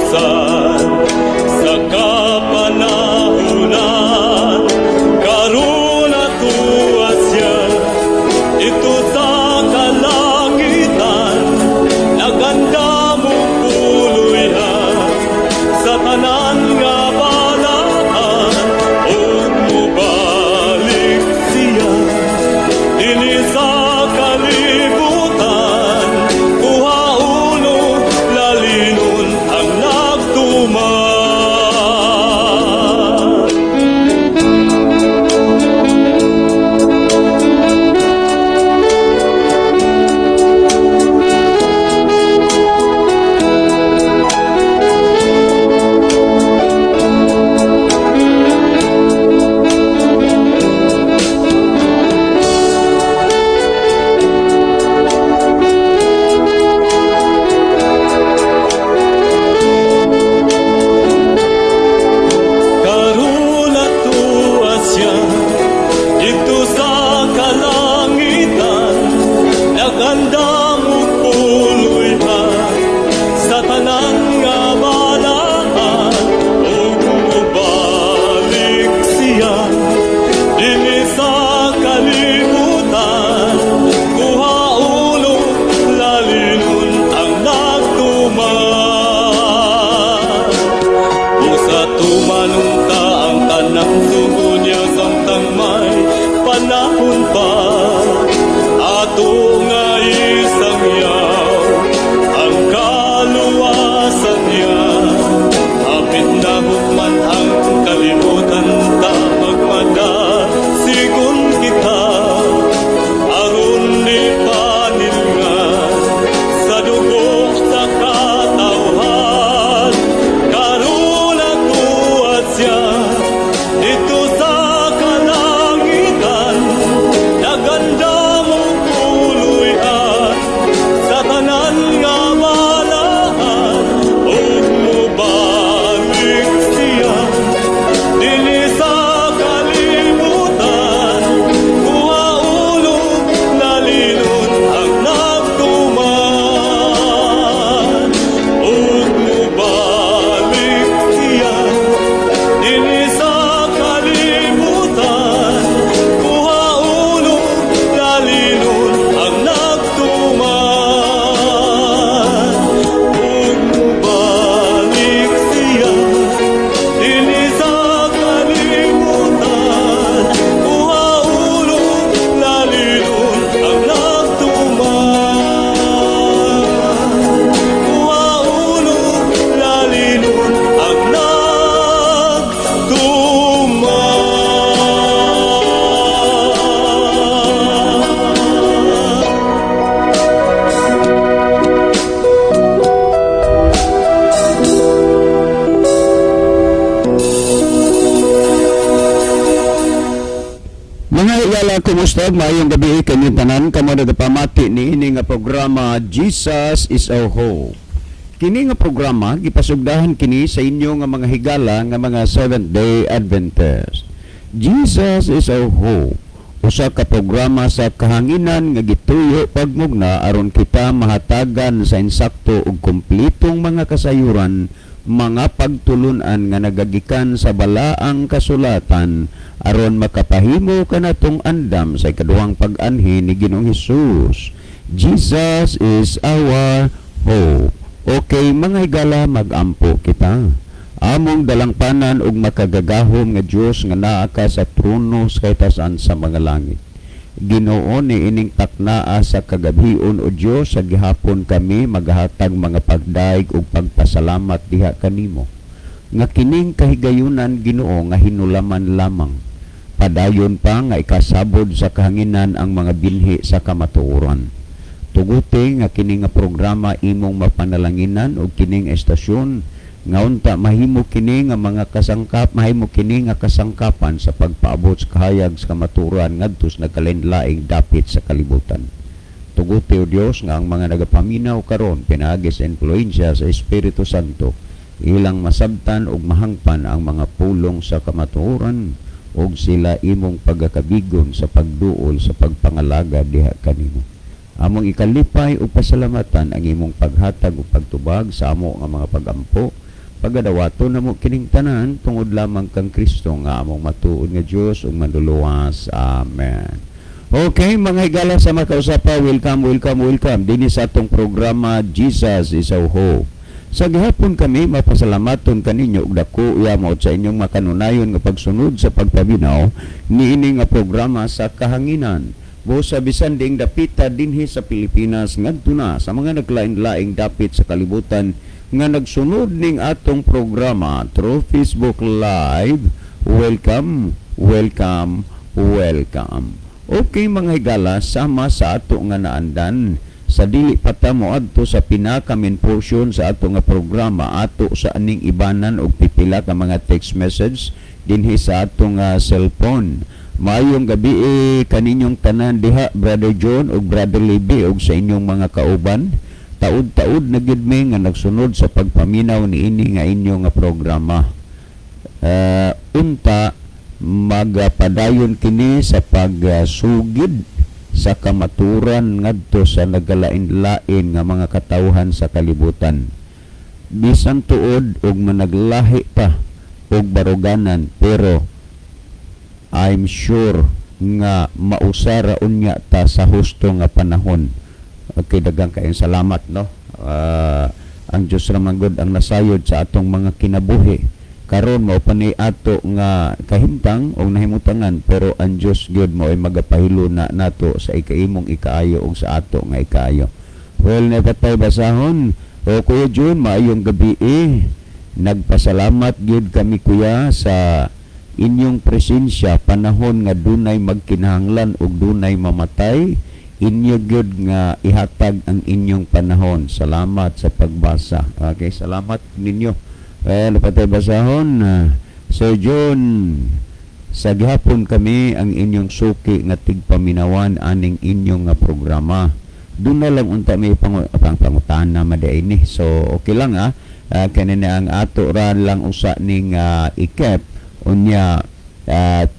Katapusan sa kapanahunan. Karon atoa siya didto sa kalangitan, nag-andam og puloy-an sa tanan nga balaan, ug mobalik siya dinhi sa kalibutan, kuhaon ug lalinon ang nagtuman. Karon atoa siya didto sa kalangitan, nag-andam og puloy-an sa tanan nga balaan, ug mobalik siya dinhi sa kalibutan, kuhaon ug lalinon ang nagtuman. Busa tumanon ta ang tanang sugo niya samtang may panahon pa. Ato nga isangyaw ang kaluwasan niya. Hapit na hukman ang kalibutan ta, magmadasigon kita. Aron di panilngan sa dugo sa katawhan. Karon atoa siya didto sa kalangitan, nag-andam og puloy-an sa tanan nga balaan, ug mobalik siya dinhi sa kalibutan, kuhaon ug lalinon ang nagtuman, ug mobalik siya dinhi sa kalibutan, kuhaon ug lalinon ang nagtuman, ug mobalik siya dinhi sa kalibutan, kuhaon ug lalinon ang nagtuman, kuhaon ug lalinon ang nagtuman. Mga higala, kumusta? Maayong gabi kanyong tanan kamo nagapamati ni ini nga programa, Jesus is Our Hope. Kini nga programa gipasugdahan kini sa inyo nga mga higala nga mga Seventh Day Adventist. Jesus is Our Hope. Usa ka programa sa kahanginan nga gituyo pagmugna aron kita mahatagan sa insakto ug kumpletong mga kasayuran, mga pagtulunan nga nagagikan sa balaang kasulatan aron makapahimo kanatong andam sa ikaduhang pag-anhi ni Ginoong Hesus. Jesus is our hope. Okay, mga higala, magampo kita. Among dalangpanan ug makagagahom nga Dios nga naa ka sa trono sa kahitasan sa mga langit. Ginoo, ni ining taknaa sa kagabhion, o Dios, sa gihapon kami magahatag mga pagdaig ug pagpasalamat diha kanimo. Nga kining kahigayunan, Ginoo, nga hinulaman lamang. Padayon pa nga ikasabod sa kahanginan ang mga binhi sa kamatuoran. Tuguti nga kini nga programa imong mapanalanginan ug kining estasyon nga unta mahimo kini nga mga kasangkap, mahimo kini nga kasangkapan sa pagpaabot sa kahayag sa kamatuoran ngadto sa nagkalain-laing dapit sa kalibutan. Tuguti, O Dios, nga ang mga nagapaminaw karon pinaagi sa influensya sa Espiritu Santo ilang masabtan ug mahangpan ang mga pulong sa kamatuoran ug sila imong pagakabigon sa pagduol sa pagpangalaga diha kanimo. Among ikalipay ug pasalamatan ang imong paghatag ug pagtubag sa amo nga mga pagampo. Pagadawato namo kining tanan tungod lamang kang Kristo nga among matuod nga Dios ug Manluluwas. Amen. Okay, mga higala sa makausapa, welcome, welcome, welcome dinhi sa atong programa Jesus is Our Hope. Sa gihapon kami mapasalamaton kaninyo og dako yamo sa inyong makanunayon nga pagsunod sa pagpaminaw niini nga programa sa kahanginan. Busa bisan diing dapita dinhi sa Pilipinas ngadto na sa mga naglain-laing dapit sa kalibutan nga nagsunod ning atong programa through Facebook Live. Welcome, welcome, welcome. Okay, mga higala, sama sa ato nga naandan, sa dili pa ta moadto sa pinaka main portion sa ato nga programa, ato sa aning ibanan og pipila ka mga text message dinhi sa atong cellphone. Maayong gabi eh, kaninyong tanan diha, Brother John ug Brother Libby ug sa inyong mga kauban. Taud-taud na gid mi nga nagsunod sa pagpaminaw niini nga inyo nga programa. Unta magapadayon kini sa pagsugid sa kamaturan ngadto sa nagalain-lain nga mga katawhan sa kalibutan. Bisan tuod og managlahi pa og baruganan, pero I'm sure nga mausara unya ta sa husto nga panahon. Okay, daghang kayong salamat, no. Ang Dios ra man gud ang nasayod sa atong mga kinabuhi. Karon mao pa ni ato nga kahimtang o nahimutangan, pero ang Dios gyud mo ay magapahilo na nato sa ikaimong ikaayo ug sa ato nga ikaayo. Well, napatay basahon. O Kuya Jun, maayong gabi eh. Nagpasalamat gyud kami, kuya, sa inyong presensya panahon nga dunay magkinahanglan ug dunay mamatay, inyo gyud nga ihatag ang inyong panahon. Salamat sa pagbasa. Okay, salamat ninyo. Well, patay basahon. Sir John, sa gihapon kami ang inyong suki nga tigpaminawan aning inyong nga programa. Doon na lang unta may pangutana maday ni. So okay lang ah. Kanina ang ato ra lang usa ning ikep unya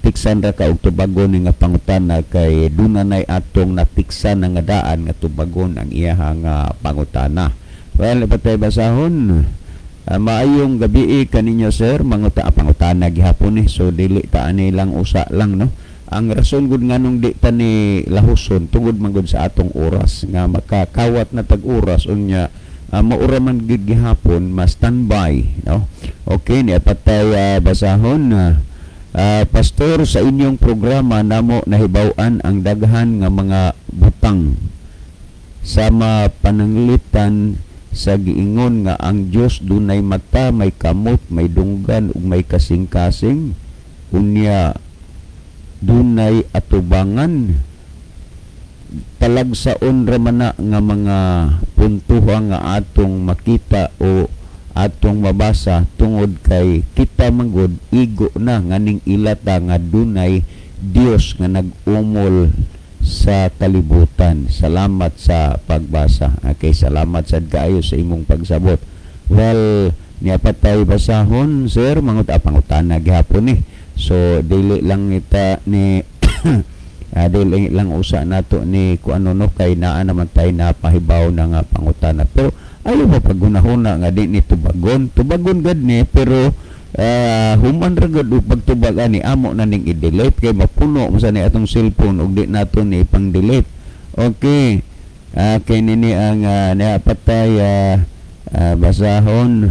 tiksan ra ka og tubagon ni nga pangutana kay duna nay atong natiksan na nga daan nga tubagon ang iyaha nga pangutana. Well, patay basahon. Maayong gabi kaninyo, sir, manguta pangutana gihapon ni. So dili ta ani lang usa lang, no. Ang rason gud nganong di ta ni lahuson tungod man gud sa atong oras nga makakawat na tag oras unya maura man gid gihapon ma standby, no. Okay, ni patay basahon. Pastor, sa inyong programa namo nahibaw-an ang daghan nga mga butang sama pananglitan sa giingon nga ang Dios dunay mata, may kamot, may dunggan ug may kasing-kasing, unya dunay atubangan. Talagsaon ra man na nga mga puntuha nga atong makita o atong mabasa tungod kay kita manggod igo na nganing ilata nga dunay Dios nga nag-umol sa kalibutan. Salamat sa pagbasa. Okay, salamat sad kaayo sa imong pagsabot. Well, niya pa tayo basahon, sir, mangut pangutana gihapon ni. So dili lang ita ni dili lang usa nato ni kung ano, no, kay naa naman tayo na pahibaw na nga pangutana. Pero ayaw ba paghunahuna nga di ni tubagon? Tubagon gad ni, pero human ra gud og pagtubag ani amo na ning i-delete kay mapuno man sa ni atong cellphone ug di nato ni pang-delete. Okay. Kay nini ang niya patay basahon.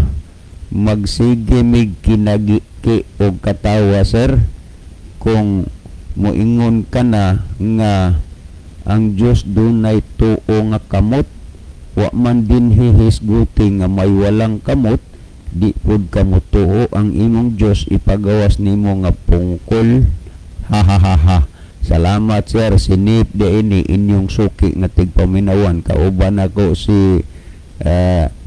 Magsige mig kinagiki og katawa, sir, kung moingon ka na nga ang Dios dunay tuo nga kamot, wa man din hihisguti nga may walang kamot, di pud ka motuo ang imong Dios ipagawas nimo nga pungkol. Ha ha ha ha. Salamat, sir. Sinip di ini inyong suki nga tigpaminawan, kauban ako si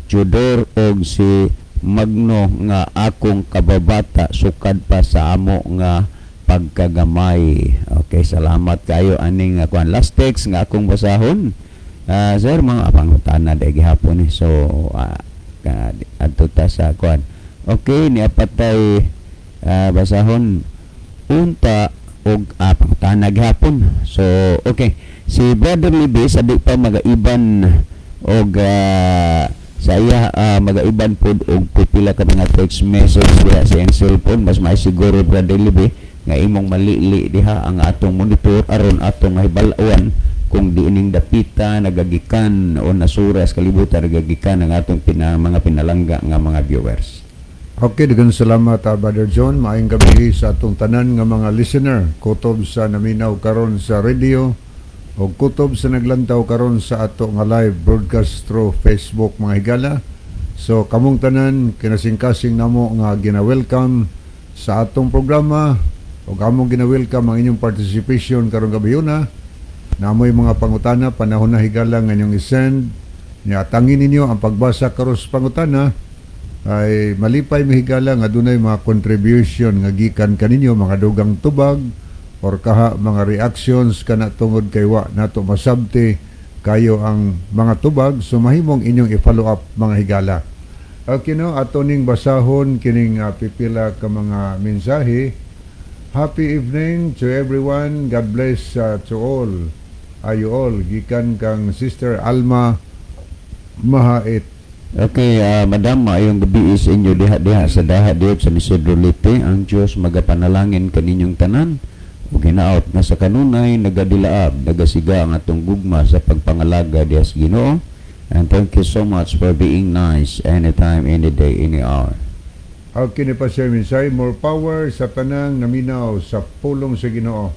Tudor og si Magno nga akong kababata sukad pa sa amo nga pagkagamay. Okay, salamat kayo aning kuan. Last text nga akong basahon. Sir, mga pangutana dai gihapon ni. So adto ta sa kuan. Okay, niya patay basahon unta og pangutana gihapon. So okay, si Brother Libby sa di pa magaiban og sa Iya magaiban pod og pipila ka mga text message diha sa iyang cellphone. Mas may siguro, Brother Libe, nga imong malili diha ang atong monitor aron atong mahibal-an kung di ining dapita nagagikan o nasura sa kalibutan nagagikan ang atong mga pinalangga nga mga viewers. Okay, daghang salamat, Brother John. Maayong gabi sa atong tanan nga mga listener. Kutob sa naminaw karon sa radio o kutob sa naglantaw karon sa ato nga live broadcast through Facebook, mga higala. So kamong tanan, kinasingkasing namo nga gina-welcome sa atong programa ug among gina-welcome ang inyong participation karong gabi una. Namoy mga pangutana, panahon na, higala, nga inyong isend. Nya tangin ninyo ang pagbasa karon sa pangutana ay malipay mi, higala, nga dunay mga contribution nga gikan kaninyo, mga dugang tubag or kaha mga reactions kana tungod kay wa nato masabti kayo ang mga tubag, so mahimong inyong i-follow up, mga higala. Okay no, ato ning basahon kining pipila ka mga mensahe. Happy evening to everyone. God bless to all. Ayo all gikan kang Sister Alma Mahait. Okay, Madam, maayong gabi sa inyo diha-diha sa Daha Diop sa Isidro Leyte. Ang Diyos magapanalangin kaninyong tanan ug hinaot nga sa kanunay nagadilaab, nagasiga ang atong gugma sa pagpangalaga diha sa Ginoo. And thank you so much for being nice anytime, any day, any hour. Okay ni pa siya mensahe, more power sa tanang naminaw sa pulong sa Ginoo.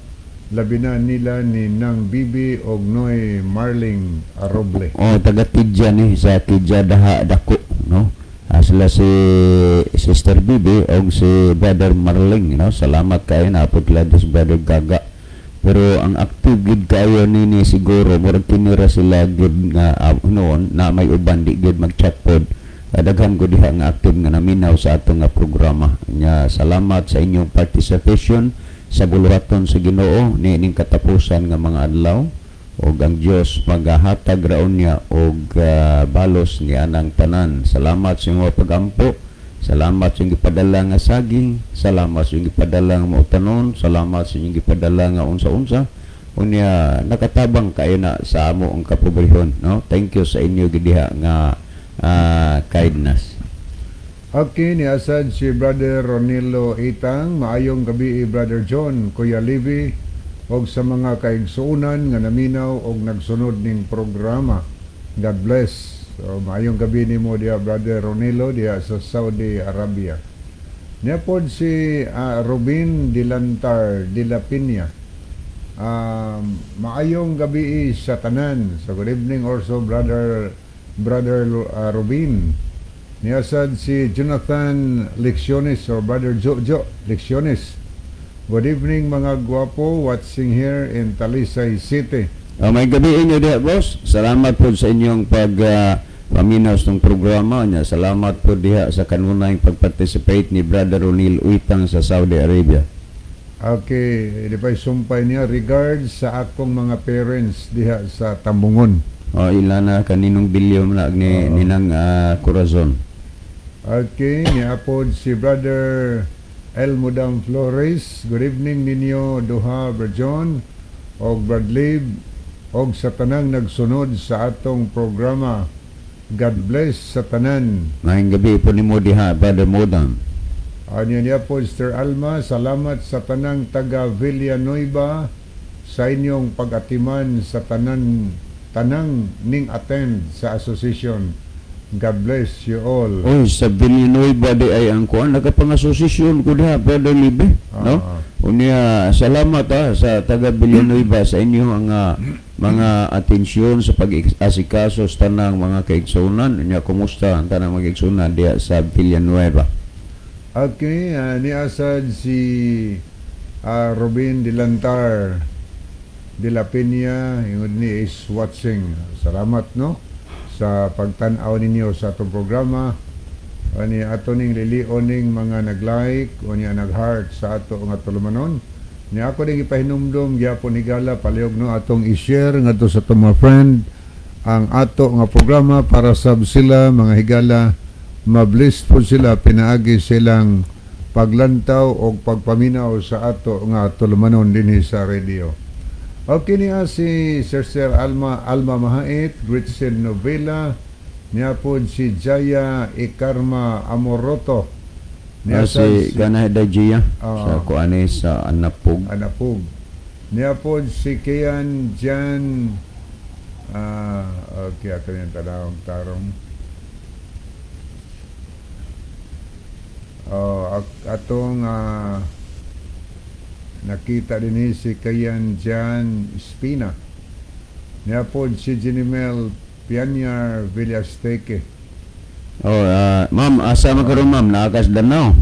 Labi na nila ni Nang Bibi og Noy Marling Aroble. Oh, taga Tidja ni sa Tidja Daha Dako, no? Sila si Sister Bibi og si Brother Marling, no? Salamat kayo na po sa Brother Gaga. Pero ang active gid kayo nini siguro murag kinira sila gid nga noon na may uban di gid mag-chat pod. Daghan ko diha nga active nga naminaw sa atong nga programa. Nya salamat sa inyong participation sa buluhaton sa Ginoo niining katapusan nga mga adlaw ug ang Dios magahatag raon niya og balos ni anang tanan. Salamat sa inyong pagampo. Salamat sa inyong gipadala nga saging, salamat sa inyong gipadala nga mautanon, salamat sa inyong gipadala nga unsa-unsa. Unya nakatabang kayo na sa amo ang kapobrehon, no? Thank you sa inyo gidiha nga kindness. Okay, ni asad si Brother Ronilo Itang, maayong gabi, Brother John, Kuya Libby, og sa mga kaigsuonan nga naminaw og nagsunod ning programa. God bless. So, maayong gabi nimo diha, Brother Ronilo, diha sa Saudi Arabia. Niya pod si Robin Dilantar de la Piña. Maayong gabi sa tanan. So good evening also, Brother Robin. Niasad si Jonathan Lecciones or Brother Jojo Lecciones. Good evening, mga gwapo, watching here in Talisay City. May gabi inyo diha, boss. Salamat po sa inyong pag paminaw ng programa niya. Salamat po diha sa kanunay pag-participate ni Brother Ronil Uitang sa Saudi Arabia. Okay, di pa sumpay niya regards sa akong mga parents diha sa Tambungon. O ila na kaninong bilyo na ni ninang Corazon. Okay, niapod si Brother El Mudam Flores. Good evening ninyo duha, Brad John og Brad Lib og sa tanang nagsunod sa atong programa. God bless sa tanan. Maayong gabi po nimo diha, Brother Modam. Anya niya po, Sister Alma, salamat sa tanang taga Villanueva sa inyong pag-atiman sa tanan tanang ning attend sa association. God bless you all. Oy, sa Villanueva di ay ang kuan nakapangasosasyon ko diha, Brother Libe, no? Ah. Unya salamat sa taga Villanueva sa inyo ang mga atensyon sa pag-asikaso sa tanang mga kaigsunan. Unya kumusta ang tanang mga kaigsunan diha sa Villanueva? Okay, niasad si Robin Dilantar de la Peña, ingon ni is watching. Salamat no sa pagtan-aw ninyo sa atong programa. Ani ato ning lilion ning mga nag-like o niya nag-heart sa ato nga tulumanon. Ni ako ning ipahinumdom gyapon, higala, palihog no atong i-share ngadto sa atong mga friend ang ato nga programa para sab sila, mga higala, mabless po sila pinaagi silang paglantaw o pagpaminaw sa ato nga tulumanon dinhi sa radio. Okay niya si Sir Sir Alma Alma Mahait, Gretchen Novela, Niya pod si Jaya Ikarma Amoroto. Niya sad Si Gana Gia sa Oo. Kuane, sa Anapog. Anapog. Niya pod si Kian Jan, okay, ato yung tanawang tarong. Oh, atong nakita din ni si Kian Jan Espina. Niya pod si Jinimel Pianyar Villasteque. Oh, ma'am, asa man karon, ma'am? Naa kas Danao.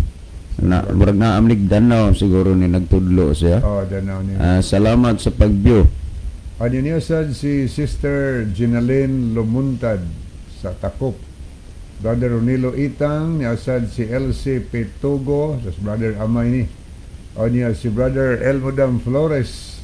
Na murag naa amnig Danao siguro ni nagtudlo siya. Oh, Danaw niya. Salamat sa pag-view. Ano niya sad si Sister Ginaline Lumuntad sa Takop. Brother Ronilo Itang, niya sad si Elsie Petugo, sa brother Amay ni. O niya si Brother Elmodam Flores.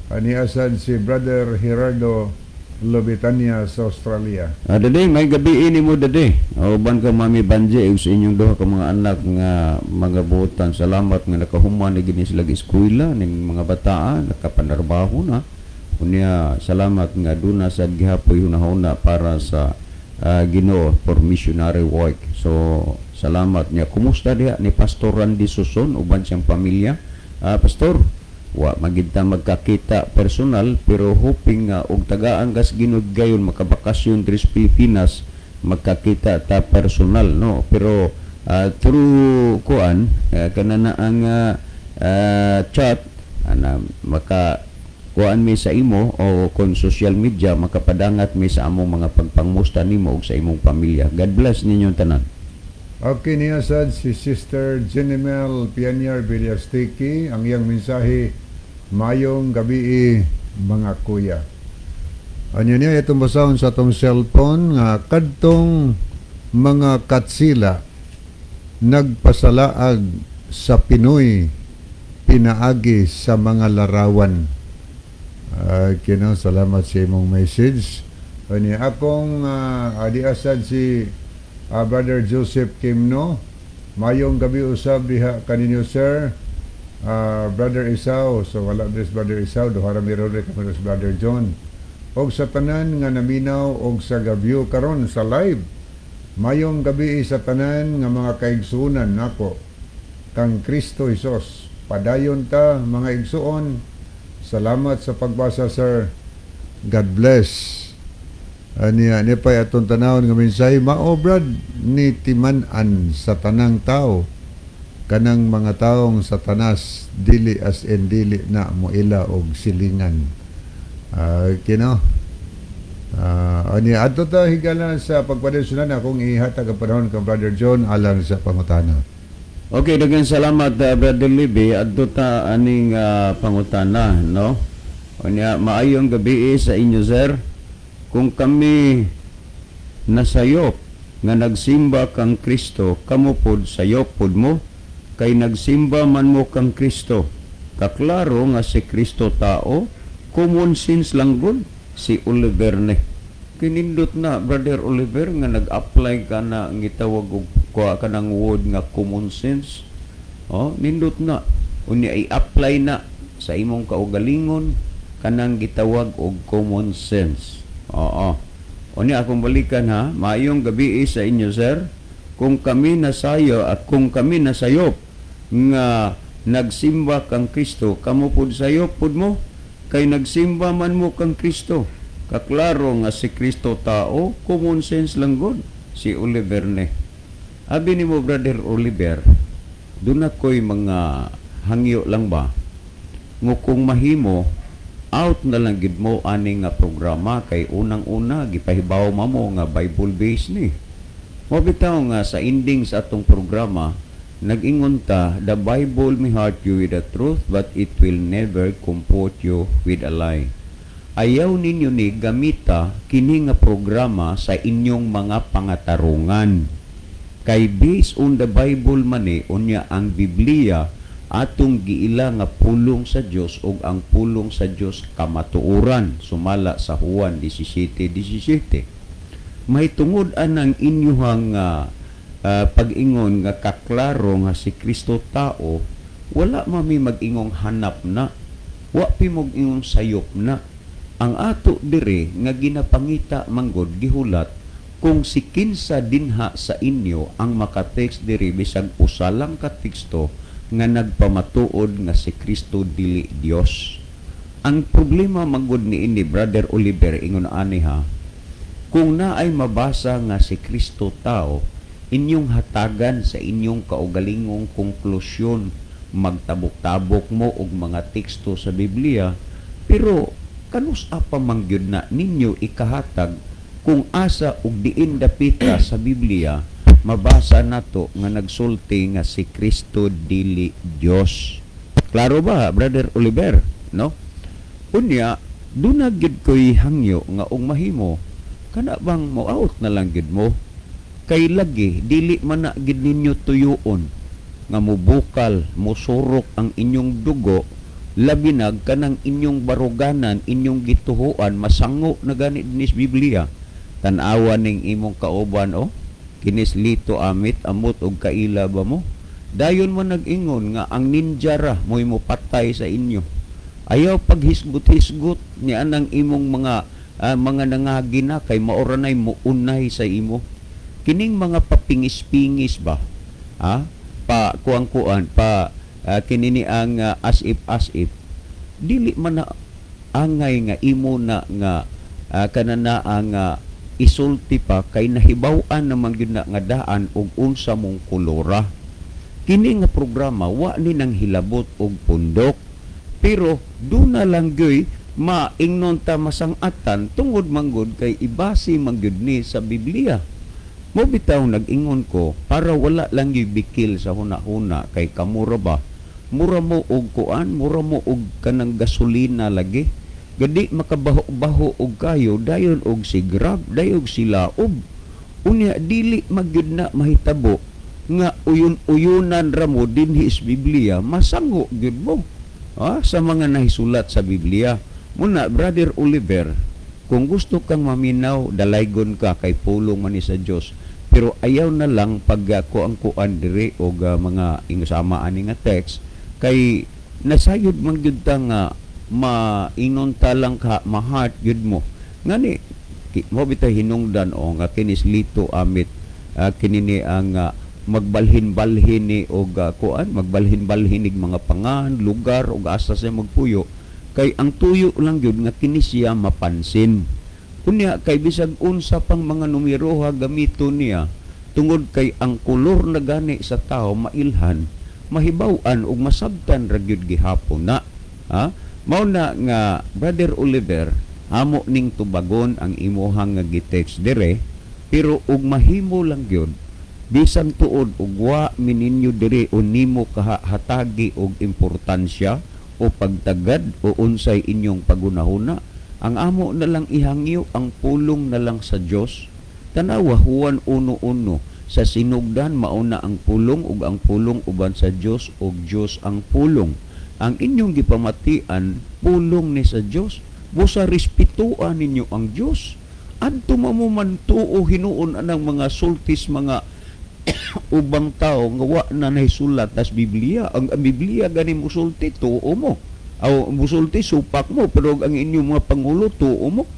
Niya sad si Brother Gerardo Lobitania sa Australia. Dade, may gabi ini mo, dade. Uban ka Mami Banje ug sa inyong duha ka mga anak nga mga buotan. Salamat nga nakahuman na gini sila eskwela ning mga bataan, nakapanarbaho na. Unya, salamat nga duna sad gihapoy hunahuna para sa Ginoo for missionary work. So salamat niya. Kumusta diha ni Pastor Randy Suson uban siyang pamilya? Pastor, wa magid ta magkakita personal, pero hoping nga og tagaan kas Ginoo gayon makabakasyon diri sa Pilipinas, magkakita ta personal, no? Pero through kuan, kanana ang chat ana, maka kuan mi sa imo o kon social media, makapadangat mi sa among mga pagpangmusta nimo ug sa imong pamilya. God bless ninyong tanan. Okay, niya sad si Sister Jenimel Pianyar Villastiki. Ang iyang mensahe, "Mayong gabi, mga kuya." Ano niya itong basahon sa atong cellphone nga kadtong mga katsila nagpasalaag sa Pinoy pinaagi sa mga larawan. Kino, salamat sa imong message. Ani akong adi asad si Brother Joseph Kimno. Mayong gabi usab diha kaninyo, sir. Brother Isaw, so wala diri si Brother Isaw, duha ra mi ron kami si Brother John. Og sa tanan nga naminaw og sa gabyo karon sa live. Mayong gabi sa tanan nga mga kaigsuonan nako kang Kristo Hesus. Padayon ta, mga igsuon. Salamat sa pagbasa, sir. God bless. Aniya ni pa atong tanawon nga mensahe, mao brad ni timan-an sa tanang tao kanang mga taong satanas, dili as in dili na mo ila og silingan. Kino. Ani adto ta higala sa pagpadaysunan, akong ihatag ang panahon kang Brother John alang sa pangutana. Okay, daghang salamat, Brother Libby. Adto ta aning pangutana, no? Unya, maayong gabi sa inyo, sir. Kung kami nasayop nga nagsimba kang Kristo, kamo pod sayop pod mo kay nagsimba man mo kang Kristo. Kaklaro nga si Kristo tao, common sense lang gud, si Oliver ne. Kinindot na, Brother Oliver, nga nag-apply ka na ang gitawag og kuha ka ng word nga common sense. Oh, nindot na. Unya i-apply na sa imong kaugalingon kanang gitawag og common sense. Oo. Unya akong balikan ha. Maayong gabi sa inyo, sir. Kung kami nasayo at kung kami nasayop nga nagsimba kang Kristo, kamo pud sayop pud mo kay nagsimba man mo kang Kristo. Kaklaro nga si Kristo tao, common sense lang gud, si Oliver ne. Abi nimo, Brother Oliver, duna ko'y mga hangyo lang ba? Ngo kung mahimo, out na lang gid mo ani nga programa kay unang-una gipahibaw ma mo nga Bible based ni. Mo bitaw nga sa ending sa atong programa, nag-ingon ta, "The Bible may hurt you with the truth, but it will never comfort you with a lie." Ayaw ninyo ni gamita kini nga programa sa inyong mga pangatarungan. Kay based on the Bible man ni, unya ang Biblia atong giila nga pulong sa Dios ug ang pulong sa Dios kamatuoran sumala sa Juan 17:17. Mahitungod anang inyuhang pag-ingon nga kaklaro nga si Kristo tao, wala mami mag-ingong hanap na, wa pi mag-ingong sayop na. Ang ato dire nga ginapangita manggod gihulat Kung si kinsa dinha sa inyo ang maka-text diri, bisag usa lang ka teksto nga nagpamatuod nga si Kristo dili Dios. Ang problema magud ni ini, Brother Oliver, ingon ani ha, kung naay mabasa nga si Kristo tao, inyong hatagan sa inyong kaugalingong konklusyon, magtabok-tabok mo og mga teksto sa Biblia, pero kanus-a pa man gyud na ninyo ikahatag kung asa ug diin dapita sa Biblia mabasa nato nga nagsulti nga si Kristo dili Dios? Klaro ba, Brother Oliver, no? Unya, duna gyud ko'y hangyo nga ug mahimo kana bang mo-out na lang gyud mo, kay lagi dili man na gyud ninyo tuyuon nga mubukal, musurok ang inyong dugo, labi nag kanang inyong baruganan, inyong gituhuan, masango na gani dinis Biblia. Tan-awa ning imong kauban, oh, kinis Lito Amit, amot og kaila ba mo? Dayon mo nag-ingon nga ang ninja ra mo'y mopatay sa inyo. Ayaw paghisgot-hisgot ni anang imong mga nangagina kay maura nay muunay sa imo. Kining mga papingis-pingis ba? Ha? Pa kuang-kuan pa kinini ang as if, as if dili man na angay nga imo na nga kanana ang isulti pa kay nahibaw-an naman gyud na nga daan og unsa mong kolora. Kini nga programa wa ni nang hilabot og pundok, pero duna lang gyud maingnon ta masangatan tungod manggod kay ibase man gyud ni sa Biblia. Mo bitaw nag-ingon ko para wala lang gyud bikil sa huna-huna, kay kamura ba, mura mo og kuan, mura mo og kanang gasolina lagi gadi makabaho-baho og kayo, dayon og sigrab, dayon og silaob. Unya dili magyud na mahitabo nga uyon-uyunan ra mo dinhi sa Biblia, masango gyud mo sa mga nahisulat sa Biblia. Muna, Brother Oliver, kung gusto kang maminaw, dalaygon ka kay pulong man ni sa Dios, pero ayaw na lang pag kuang-kuan diri og mga ingasama ani nga text, kay nasayod man gyud ta nga maingon ta lang ka ma-heart gyud mo ngani mo bitay hinungdan o nga kinis Lito Amit, kinini ang magbalhin-balhin ni og kuan, magbalhin-balhin ig mga pangan, lugar ug asa siya magpuyo, kay ang tuyo lang gyud nga kini siya mapansin. Unya kay bisag unsa pang mga numero ha gamito niya, tungod kay ang kolor na gani sa tao mailhan, mahibaw-an ug masabtan ra gyud gihapon na, ha. Mao na nga, Brother Oliver, amo ning tubagon ang imuhang nga gi-text dire, pero ug mahimo lang gyud, bisan tuod ug wa mininyo diri o nimo kahatagi og importansya o pagtagad o unsay inyong pagunahuna, ang amo na lang ihangyo ang pulong na lang sa Dios. Tanawa Juan 1:1, sa sinugdan mauna ang pulong, ug ang pulong uban sa Dios, ug Dios ang pulong. Ang inyong gipamatian pulong ni sa Dios. Busa respetuan ninyo ang Dios. Adto mo man tuo hinuon anang mga sultis, mga ubang tao nga wa na nahisulat tas Biblia. Ang Biblia gani musulti, tuo mo. Aw musulti, supak mo, pero ang inyong mga pangulo, tuo mo.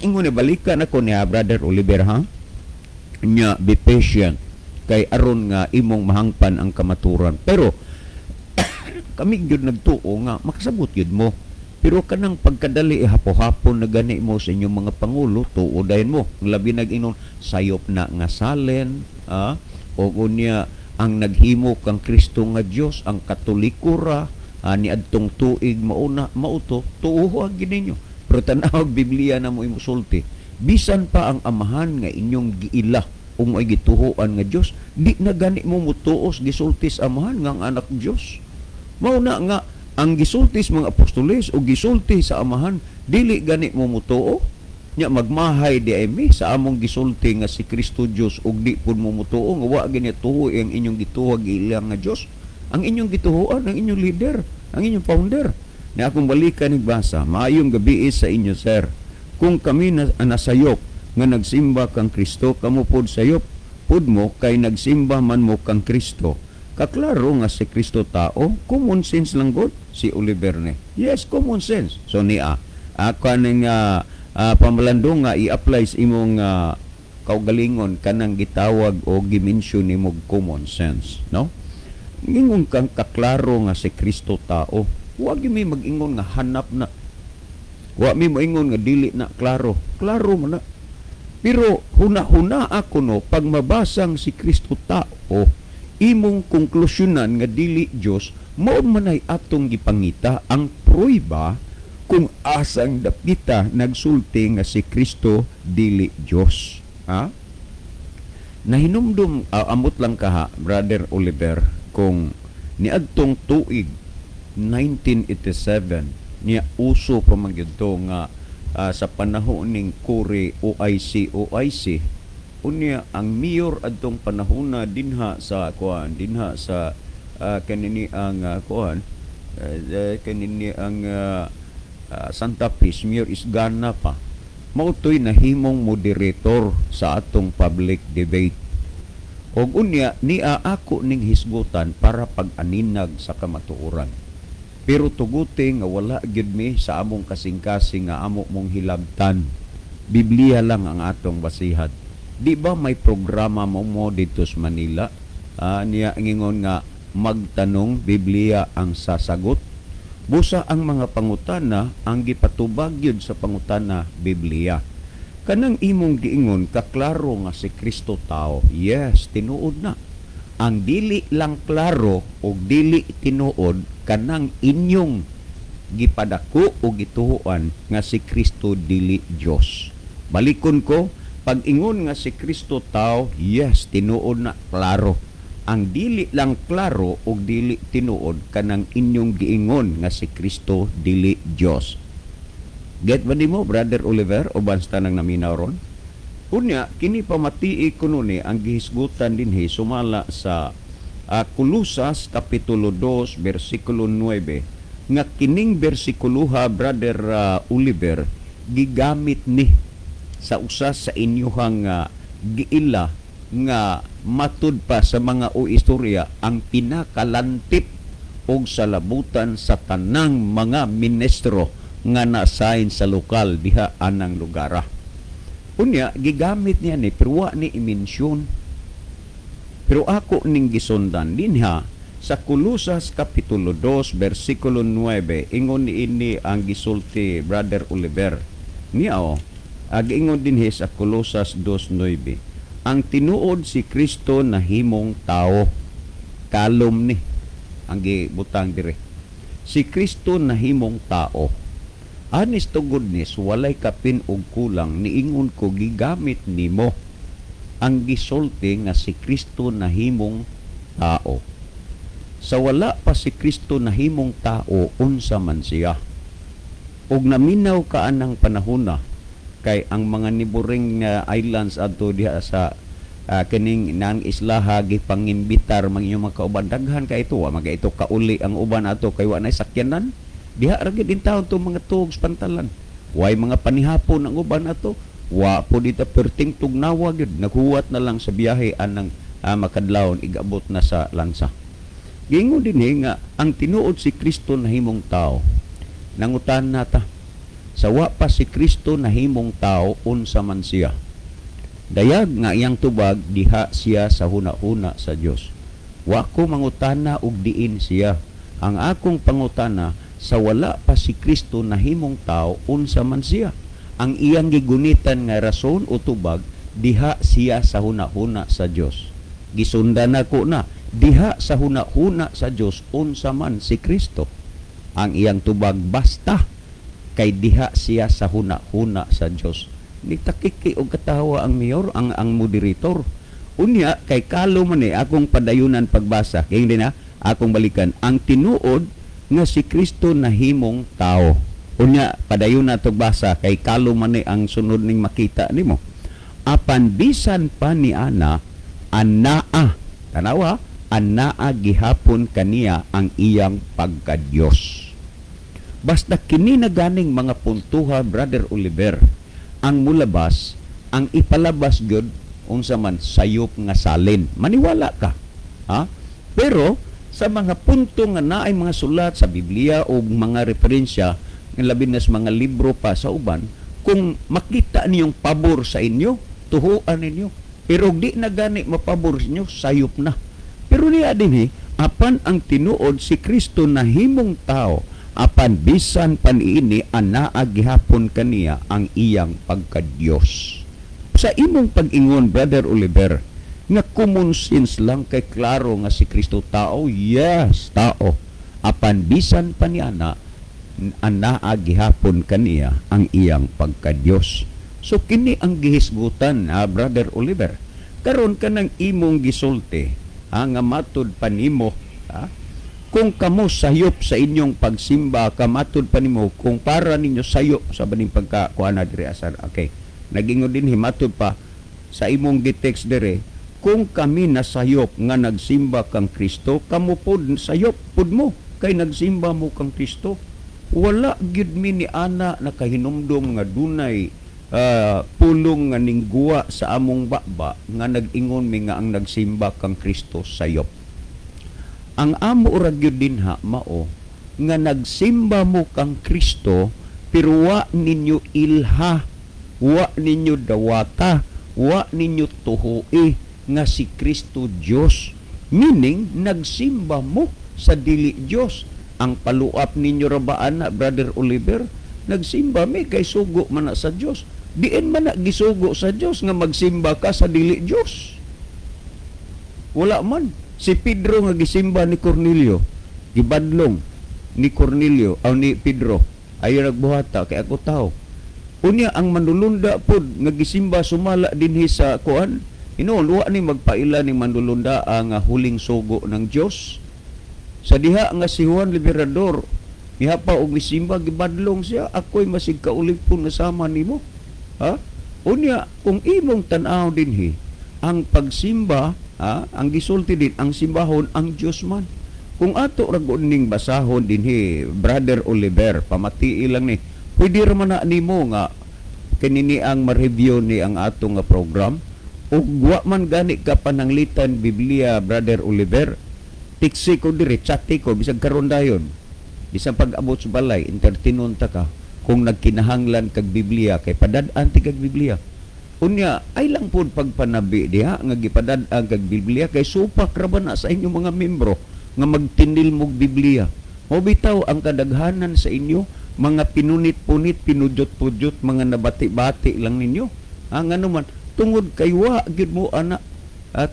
Ingon ni balikan ako niya, Brother Oliver, ha. Nya be patient kay aron nga imong mahangpan ang kamaturan. Pero kami gyud nagtuo nga makasabot gyud mo. Pero kanang pagkadali hapo-hapon na gani mo sa inyong mga pangulo, tuo dayon mo. Ang labi nag-inon sayop na nga salen, o unya ang naghimo kang Kristo nga Dios, ang Katoliko ra ni adtong tuig mauna mauto, tuo gyud ninyo. Pero tan-awag Biblia na mo imusulti. Bisan pa ang Amahan nga inyong giila o mo'y gituhoan nga Dios, di na gani mo mutuos gisultis Amahan nga ang anak Dios. Mao na nga ang gisultis mga apostoles o gisulti sa Amahan, dili gani mo mutuo. Nya magmahay di ay mi sa among gisulti nga si Kristo Dios ug di pud mo mutuo nga wa gani tuho ang inyong gituhag ilang nga Dios. Ang inyong gituhoan, ang inyong leader, ang inyong founder. Na akong balikan basa, maayong gabi sa inyo, sir. Kung kami na, nasayop nga nagsimba kang Kristo, kamo pod sayop pud mo kay nagsimba man mo kang Kristo. Kaklaro nga si Kristo tao, common sense lang god si Oliver ne. Yes, common sense. So niya, ako ning Pamalandong nga i-apply sa imong kaugalingon kanang gitawag o gi-mention nimo common sense, no? Ingon kang kaklaro nga si Kristo tao. Wa gyud mi mag-ingon nga hanap na. Wa mi moingon nga dili na klaro. Klaro man na. Pero huna-huna ako, no, pag mabasang si Kristo tao, imong konklusyonan nga dili Dios, mao man ay atong gipangita ang prueba kung asang dapita nagsulti nga si Kristo dili Dios. Ha? Nahinumdum, amot lang ka ha, Brother Oliver, kung niadtong tuig 1987 niya, uso pa man gyud to nga sa panahon ning Kuri OIC OIC. Unya ang mayor adtong panahona dinha sa kuan, dinha sa kanini ang kuan, kanini ang Santa Fe, Mayor Esgana pa, mao to'y nahimong moderator sa atong public debate. Og unya niya ako ning hisgutan para pag-aninag sa kamatuoran. Pero tuguti nga wala gyud mi sa among kasing-kasing nga amo mong hilabtan. Biblia lang ang atong basihan. Di ba may programa mo mo dito sa Manila? Niya ngingon nga magtanong, Biblia ang sasagot. Busa ang mga pangutana, ang gipatubag gyud sa pangutana, Biblia. Kanang imong giingon kaklaro nga si Kristo tao. Yes, tinuod na. Ang dili lang klaro o dili tinuod kanang inyong gipadako o gituoan nga si Kristo dili Dios. Balikon ko, pag ingon nga si Kristo tao, yes, tinuod na, klaro. Ang dili lang klaro o dili tinuod kanang inyong giingon nga si Kristo dili Dios. Get ba nimo, Brother Oliver, o basta nang naminaw ron? Unya, kini pamatii kuno ni ang gihisgutan dinhi sumala sa Kolosas Kapitulo 2 versikulo 9, nga kining bersikuloha, Brother Oliver, gigamit ni sa usa sa inyuhang giila nga matud pa sa mga o istorya ang pinakalantip og sa labutan sa tanang mga ministro nga na-assign sa lokal diha anang lugara. Unya gigamit niya ni, pero wa ni i-mention. Pero ako ning gisundan dinha sa Kolosas Kapitulo 2 versikulo 9, ingon niini ang gisulti, Brother Oliver. Niya o, ag ingon dinhi sa Kolosas 2:9. Ang tinuod si Kristo nahimong tao. Kalom ni ang gibutang dire. Si Kristo nahimong tao. Honest to goodness, walay kapin og kulang, niingon ko gigamit nimo ang gisulti nga si Kristo nahimong tao. Sa wala pa si Kristo nahimong tao, unsa man siya? Og naminaw ka anang panahona kay ang mga neighboring islands adto diha sa kining nang islaha, gipangimbitar mang inyong mga kauban, daghan kay ito, wa mga ito kauli ang uban ato kay wa nay sakyanan diha ra gyud intawon to mga tugs pantalan, way mga panihapon ang uban ato, wa po dita perting tugnawa gyud, naghuwat na lang sa biyahe anang makadlawon igabot na sa lansa. Giingon dinhi nga ang tinuod si Kristo nahimong tao. Nangutan na ta, sa wa pa si Kristo nahimong tao, unsa man siya? Dayag nga iyang tubag, diha siya sa huna-huna sa Dios. Wa ko mangutana og diin siya. Ang akong pangutana, sa wala pa si Kristo nahimong tao, unsa man siya? Ang iyang gigunitan nga rason o tubag, diha siya sa huna-huna sa Dios. Gisundan nako na, diha sa huna-huna sa Dios, unsa man si Kristo? Ang iyang tubag, basta kay diha siya sa huna-huna sa Dios. Nitakiki og katawa ang mayor, ang moderator. Unya kay kalo man eh, akong padayunan pagbasa. Kay hindi na akong balikan ang tinuod nga si Kristo nahimong tao. Unya padayon na tog basa kay kalo man eh ang sunod ning makita nimo. Apan bisan pa ni ana, anaa, tanawa, anaa gihapon kaniya ang iyang pagka-Dios. Basta kini na ganing mga puntuha, Brother Oliver, ang mulabas, ang ipalabas gyud, unsa man, sayop nga salin. Maniwala ka. Ha? Pero sa mga punto nga naay mga sulat sa Biblia o mga referensya, nga labi na sa mga libro pa sa uban, Kung makita niyong pabor sa inyo, tuhuan ninyo. Pero di na gani mapabor sa inyo, sayop na. Pero niya din apan ang tinuod, si Kristo nahimong tao, apan bisan paniini anaa gihapon kaniya ang iyang pagka-Dios. Sa imong pag-ingon, Brother Oliver, nga common sense lang kay klaro nga si Kristo tao, yes, tao. Apan bisan pa niya na anaa gihapon kaniya ang iyang pagka-Dios. So kini ang gihisgutan, ha, Brother Oliver. Karon, kanang imong gisulti, ha, nga matud pa nimo, ha, kung kamo sayop sa inyong pagsimba, kamatud pa nimo, kung para ninyo sayop sa baning pagka kuan na diri asar. Okay. Nagingon din himatud pa sa imong gitext dire, kung kami nasayop nga nagsimba kang Kristo, kamo pod sayop pud mo kay nagsimba mo kang Kristo. Wala gyud mi ni ana nakahinumdom nga dunay pulong nga ningguwa sa among baba nga nag-ingon mi nga ang nagsimba kang Kristo sayop. Ang amo ra gyud dinha mao nga nagsimba mo kang Kristo, pero wa ninyo ilha, wa ninyo dawata, wa ninyo tuhui nga si Kristo Dios. Meaning, nagsimba mo sa dili Dios. Ang paluap ninyo ra ba ana, Brother Oliver? Nagsimba mi kay sugo man na sa Dios. Diin man na gisugo sa Dios nga magsimba ka sa dili Dios? Wala man. Si Pedro nga gisimba ni Cornelio, gibadlong ni Cornelio aw ni Pedro, ayo nagbuhata kay ako tao. Unya ang manulunda pod nga gisimba sumala dinhi sa kuan, hinuon wa ni magpaila ni manulunda ang huling sugo ng Dios. Sa diha nga si Juan Liberador mihapa og misimba, gibadlong siya, ako'y masig kaulipon nga sama nimo. Ha? Unya kung imong tan-aw dinhi ang pagsimba, ha, ang gisulti din ang simbahon ang Dios man. Kung ato ra gud ning basahon dinhi, Brother Oliver, pamatii lang ni. Pwede ra man na nimo nga kinini ang ma-review ni ang ato nga program, ug wa man gani ka pananglitan Biblia, Brother Oliver. Tiksi ko diri, chati ko bisag karon dayon. Bisan pag-abot sa balay, entertainon ta ka kung nagkinahanglan kag Biblia kay padad-an ti kag Biblia. Unya ay lang pod pagpanabi diha nga gipadad-an kag Biblia kay supak ra ba na sa inyong mga membro nga magtinil mog Biblia. Mao bitaw ang kadaghanan sa inyo mga pinunit-punit, pinudyot-pudyot, mga nabati-bati lang ninyo. Ah, ngano man tungod kay wa gyud mo ana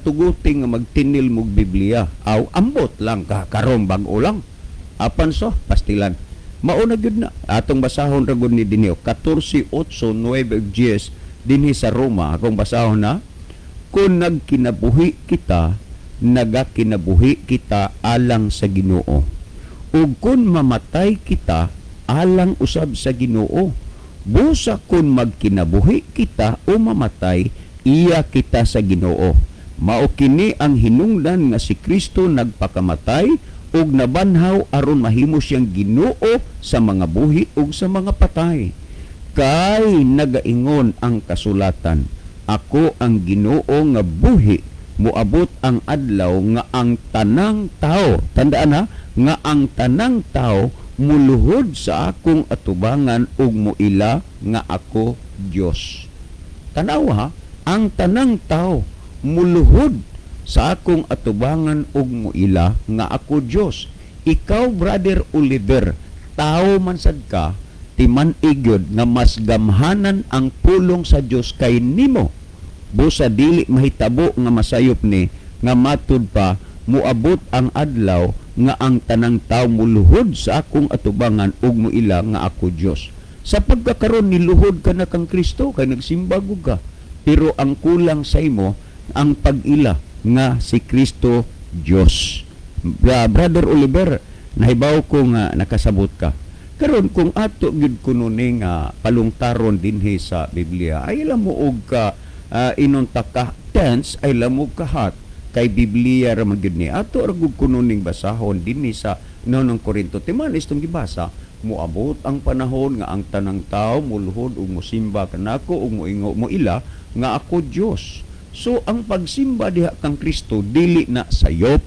tuguti nga magtinil mog Biblia. Aw ambot lang ka karon bag-o lang. Apan so pastilan. Mao na gyud na atong basahon ra gud ni dinhi 14:8, 9 ug 10 dinhi sa Roma. Akong basahon na: "Kung nagkinabuhi kita, nagakinabuhi kita alang sa Ginoo. Ug kung mamatay kita, alang usab sa Ginoo. Busa kung magkinabuhi kita o mamatay, iya kita sa Ginoo. Mao kini ang hinungdan nga si Kristo nagpakamatay ug nabanhaw aron mahimo siyang Ginoo sa mga buhi ug sa mga patay. Kay nagaingon ang kasulatan, 'Ako ang Ginoo nga buhi, moabot ang adlaw nga ang tanang tao,' tandaan ha, 'nga ang tanang tao muluhod sa akong atubangan ug muila nga ako Dios.'" Tanaw ha, ang tanang tao muluhod sa akong atubangan ug muila nga ako Dios. Ikaw, Brother Oliver, tao man sad ka, timan-ig gyud nga mas gamhanan ang pulong sa Dios kay nimo. Busa dili mahitabo nga masayop ni nga matud pa muabot ang adlaw nga ang tanang tao muluhod sa akong atubangan ug muila nga ako Dios. Sa pagkakaron niluhod ka na kang Kristo kay nagsimba gud ka. Pero ang kulang sa imo ang pag-ila nga si Kristo Dios. Brother Oliver, nahibaw ko nga nakasabot ka. Karon kung ato gyud kuno ni nga palungtaron dinhi sa Biblia, ay mo og ka inunta ka tense, ay lamo ka hot kay Biblia ra man gyud ni. Ato ra gud kuno ning basahon dinhi sa Unang Korinto. Timan itong gibasa, muabot ang panahon nga ang tanang tao muluhod ug mosimba kanako ug moingo moila nga ako Dios. So ang pagsimba diha kang Kristo dili na sayop.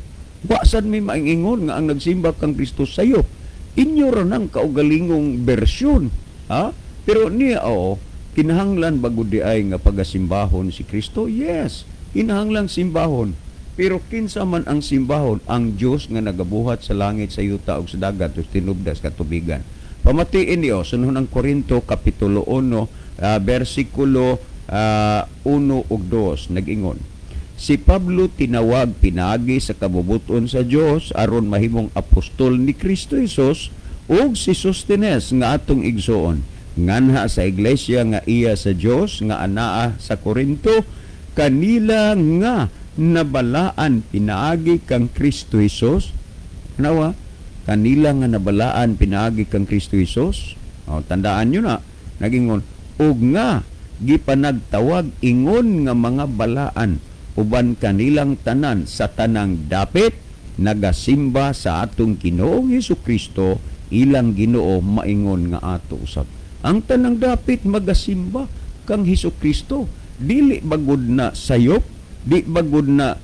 Wa sad may maingingon nga ang nagsimba kang Kristo sayop. Inyo ra nang kaugalingong bersyon, ha? Pero niya, oo. Kinahanglan ba gud diay nga pagasimbahon si Kristo? Yes, kinahanglan simbahon. Pero kinsa man ang simbahon? Ang Dios nga nagabuhat sa langit, sa yuta ug sa dagat ug tinubdan sa katubigan. Pamatiin niyo sa ang Korinto kapitulo 1, bersikulo 1 ug 2, nag-ingon. Si Pablo tinawag pinaagi sa kabubuton sa Dios aron mahimong apostol ni Kristo Jesus ug si Sostenes nga atong igsoon nganha sa iglesia nga iya sa Dios nga anaa sa Korinto, kanila nga nabalaan pinaagi kang Kristo Jesus. Nawa, kanila nga nabalaan pinaagi kang Kristo Jesus. O, tandaan nyo na, nagingon, ug nga gipanagtawag ingon nga mga balaan uban kanilang tanan sa tanang dapit nagasimba sa atong Ginoong Hesus Kristo, ilang Ginoo, maingon nga ato usab. Ang tanang dapit magasimba kang Hesus Kristo. Dili bagud na sayop, di bagud na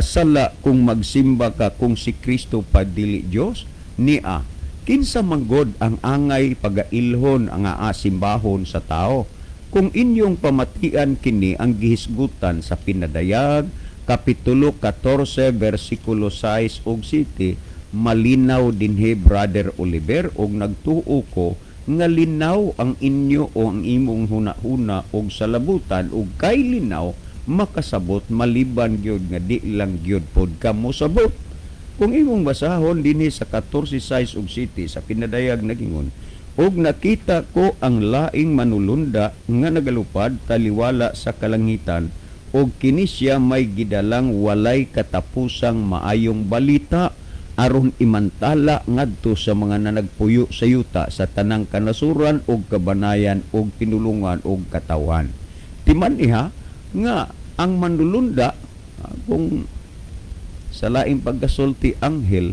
sala kung magsimba ka kung si Kristo pa dili Dios niya. Kinsa manggod ang angay pagailhon ang aasimbahon sa tao? Kung inyong pamatian kini ang gihisgutan sa Pinadayag kapitulo 14 bersikulo 6 ug 7, malinaw dinhi, Brother Oliver, og nagtuo ko nga linaw ang inyo o ang imong huna-huna og salabutan, og kay linaw makasabot maliban gyud nga di lang gyud pod ka mosabot. Kung imong basahon dinhi sa 14:6 ug 7 sa Pinadayag, nagingon, "Og nakita ko ang laing manulunda nga nagalupad taliwala sa kalangitan, og kini siya may gidalang walay katapusang maayong balita aron imantala ngadto sa mga nanagpuyo sa yuta, sa tanang kanasuran ug kabanayan ug pinulungan ug katawhan." Timan iha nga ang manulunda, kung sa laing pagkasulti anghel,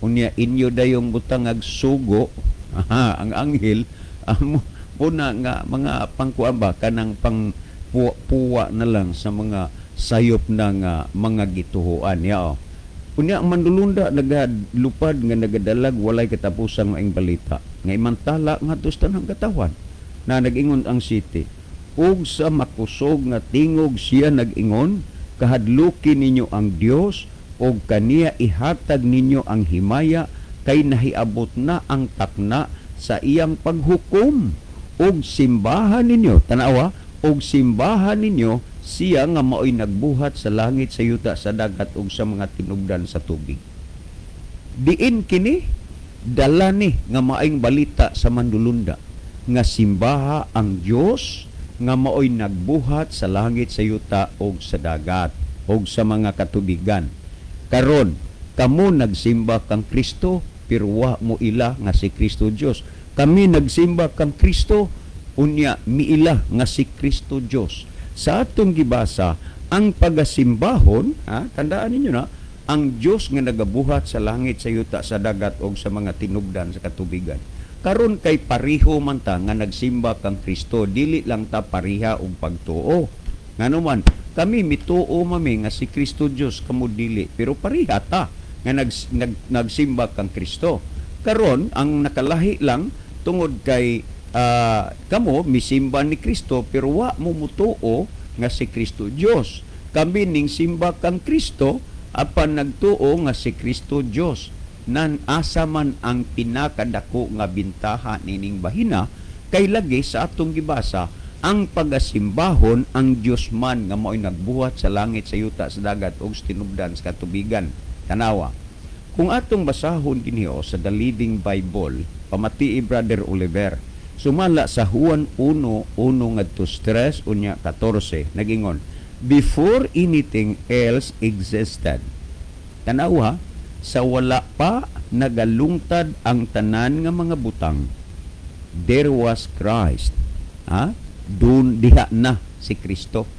unya inyo dayong butangag sugo, aha, ang anghel puna nga mga pangkuan ba, kanang pang puwa, puwa na lang sa mga sayop ng mga gituhuan ya, oh. Unya ang manlulunda nagalupad nga nagadalag walay katapusang maing balita nga imantala ngadto sa tanang katawan na nag-ingon ang 7, "Ug sa makusog nga tingog siya nag-ingon, 'Kahadluki ninyo ang Dios ug kaniya ihatag ninyo ang himaya, kay nahiabot na ang takna sa iyang paghukom, ug simbahan ninyo,'" tanawa, "'ug simbahan ninyo siya nga maoy nagbuhat sa langit, sa yuta, sa dagat ug sa mga tinubdan sa tubig." Diin kini dala ni nga maayong balita sa mandulunda nga simbaha ang Dios nga maoy nagbuhat sa langit, sa yuta ug sa dagat ug sa mga katubigan. Karon kamo nagsimba kang Kristo pero wa mo ila nga si Kristo Dios. Kami nagsimba kang Kristo, unya miila nga si Kristo Dios. Sa atong gibasa, ang pagasimbahon, ha, tandaan ninyo na ang Dios nga nagabuhat sa langit, sa yuta, sa dagat ug sa mga tinubdan sa katubigan. Karon kay pareho man ta nga nagsimba kang Kristo, dili lang ta pareha og pagtuo. Ngano man kami mituo mami nga si Kristo Dios, kamo dili, pero pareha ta nga nagsimba kang Kristo. Karon ang nakalahi lang tungod kay kamo misimba ni Kristo pero wa mo mutuo nga si Kristo Dios. Kami ning simba kang Kristo apan nagtuo nga si Kristo Dios. Nan asa man ang pinakadako nga bintaha nining bahina? Kay lagi sa atong gibasa, ang pagasimbahon ang Dios man nga maoy nagbuhat sa langit, sa yuta, sa dagat ug sa tinubdan sa katubigan. Tanawa kung atong basahon dinhi sa The Living Bible, pamatii, Brother Oliver, sumala sa Juan 1:1 ngadto 3 unya 14, nagingon, "Before anything else existed," tanawa, "sa wala pa nagalungtad ang tanan nga mga butang, there was Christ." Ha, dun diha na si Kristo.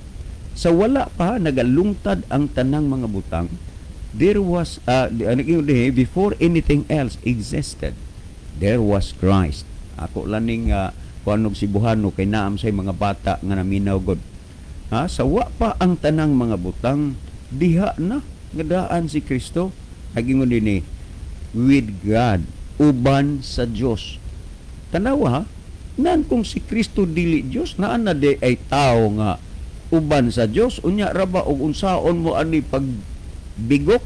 Sa wala pa nagalungtad ang tanang mga butang, there was "Before anything else existed, there was Christ." Ako laning kuanog Cebuano kay naam say mga bata nga naminaw god. Ha, sa wa pa ang tanang mga butang, diha na nga daan si Kristo. Nagingon dinhi, "With God," uban sa Dios. Tanawa ha, Nan kung si Kristo dili Dios, naa na di ay tao nga uban sa Dios, unya ra ba og unsaon mo ani pagbigok?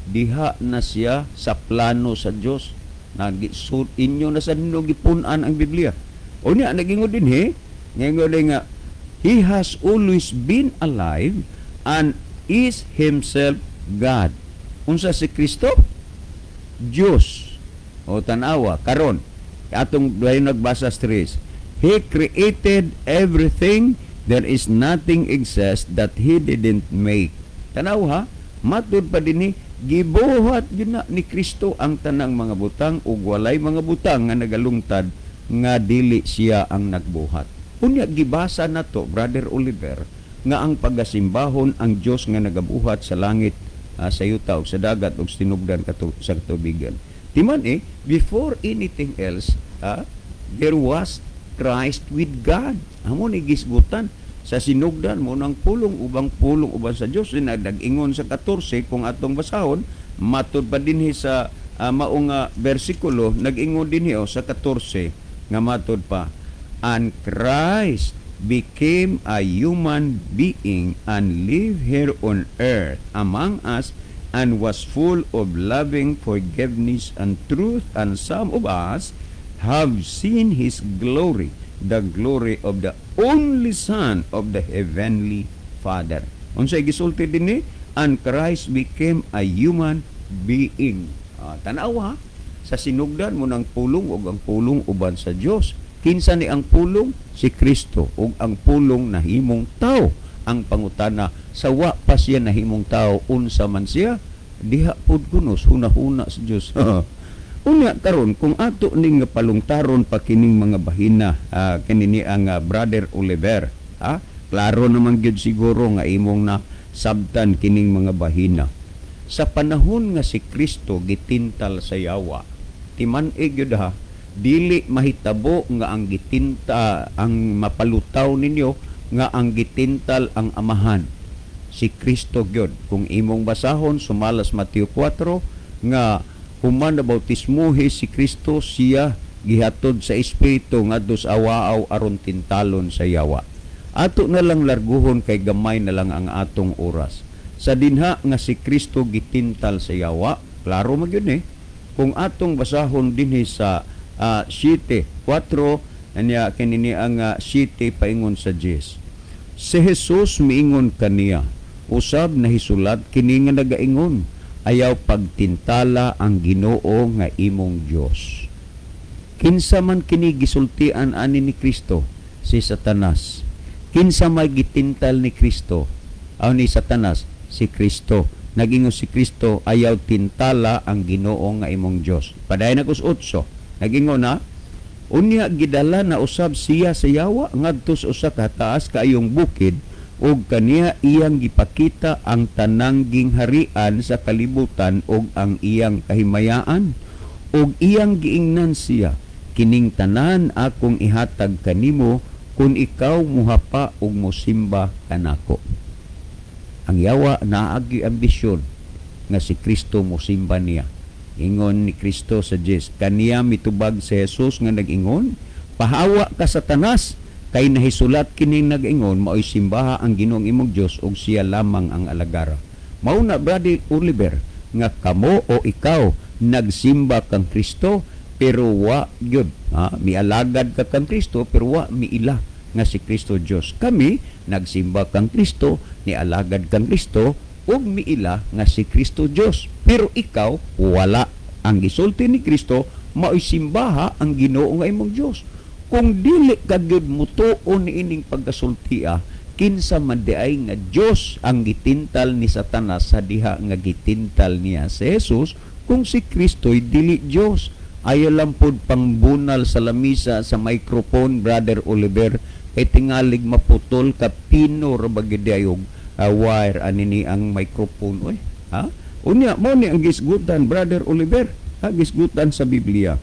Diha na siya sa plano sa Dios. Nagisud inyo na sa ninyo gipun-an ang Biblia. Unya nagingon dinhi, ngingon din nga he has always been alive and is himself God. Unsa si Kristo? Dios. O tanawa karon atong dayon nagbasa sa tres. He created everything, there is nothing exists that he didn't make. Tanaw ha, matud pa dinhi, gibuhat gyud na ni Kristo ang tanang mga butang ug walay mga butang nga nagalungtad nga dili siya ang nagbuhat. Unya gibasa nato, Brother Oliver, nga ang pagasimbahon ang Dios nga nagabuhat sa langit, sa yuta ug sa dagat ug sa tinubdan sa katubigan. Timan eh, before anything else, there was Christ with God. Amo ni gisgutan sa sinugdan mo ng pulong ubang pulong uban sa Dios. Nag-ingon sa 14, kung atong basahon, matud pa dinhi sa maong bersikulo, nag-ingon dinhi oh, sa 14 nga matud pa, "And Christ became a human being and lived here on earth among us and was full of loving forgiveness and truth, and some of us have seen his glory, the glory of the only Son of the heavenly Father." Unsay gisulti dinhi? And Christ became a human being. Tanawa, sa sinugdan mo ng pulong ug ang pulong uban sa Dios. Kinsa ni ang pulong? Si Kristo, ug ang pulong nahimong tao. Ang pangutana, sa wa pa siya nahimong tao, unsa man siya? Diha pud kuno hunahuna sa Dios. Unya karon kung ato ning palungtaron pa kining mga bahina, kini ni ang Brother Oliver, ha? Klaro naman gyud siguro nga imong na sabtan kining mga bahina. Sa panahon nga si Kristo gitintal sa yawa, timan-i gyud ha, dili mahitabo nga ang gitinta ang mapalutaw ninyo nga ang gitintal ang Amahan, si Kristo gyud. Kung imong basahon sumalas Mateo 4 nga human na bautismuhi si Kristo, siya gihatod sa Espiritu ngadto sa awaaw aron tintalon sa yawa. Ato na lang larguhon kay gamay na lang ang atong oras. Sa dinha nga si Kristo gitintal sa yawa, klaro man gyud eh. Kung atong basahon dinhi sa 7:4 anya kini ni ang 7 paingon sa 10. Si Jesus miingon kaniya, "Usab nahisulat kini nga nagaingon, ayaw pagtintala ang Ginoo nga imong Dios." Kinsa man kini gisultian ani ni Kristo? Si Satanas. Kinsa may gitintal ni Kristo? Aw ni Satanas? Si Kristo. Nagingon si Kristo, ayaw tintala ang Ginoo nga imong Dios. Padayon na kus 8. Nagingon na, unya gidala na usab siya sa yawa ngadto sa usa ka taas kaayong bukid ug kaniya iyang gipakita ang tanang gingharian sa kalibutan ug ang iyang kahimayaan, ug iyang giingnan siya, "Kining tanan akong ihatag kanimo kung ikaw muhapa ug mosimba kanako." Ang yawa naagi ambisyon nga si Kristo mosimba niya. Ingon ni Kristo sa 10, kaniya mitubag si Jesus nga nag-ingon, "Pahawa ka, Satanas, kay nahisulat kining nag-ingon, maoy simbaha ang Ginoong imong Dios ug siya lamang ang alagara." Mao na, Brother Oliver, nga kamo o ikaw nagsimba kang Kristo pero wa gyud ha, mialagad ka kang Kristo pero wa miila nga si Kristo Dios. Kami nagsimba kang Kristo, nialagad kang Kristo ug miila nga si Kristo Dios. Pero ikaw wala. Ang gisulti ni Kristo, maoy simbaha ang Ginoo nga imong Dios. Kung dili ka gyud mutuo niining pagkasultia, kinsa man di ay nga Dios ang gitintal ni Satanas sa diha nga gitintal niya si Jesus kung si Kristo'y dili Dios? Ayaw lang pod pangbunal sa lamisa sa microphone, Brother Oliver, kay tingalig maputol ka, pino ra ba gyud ayog wire ani ni ang microphone oy, ha? Unya mo ni ang gisgutan, Brother Oliver, ha, gisgutan sa Biblia.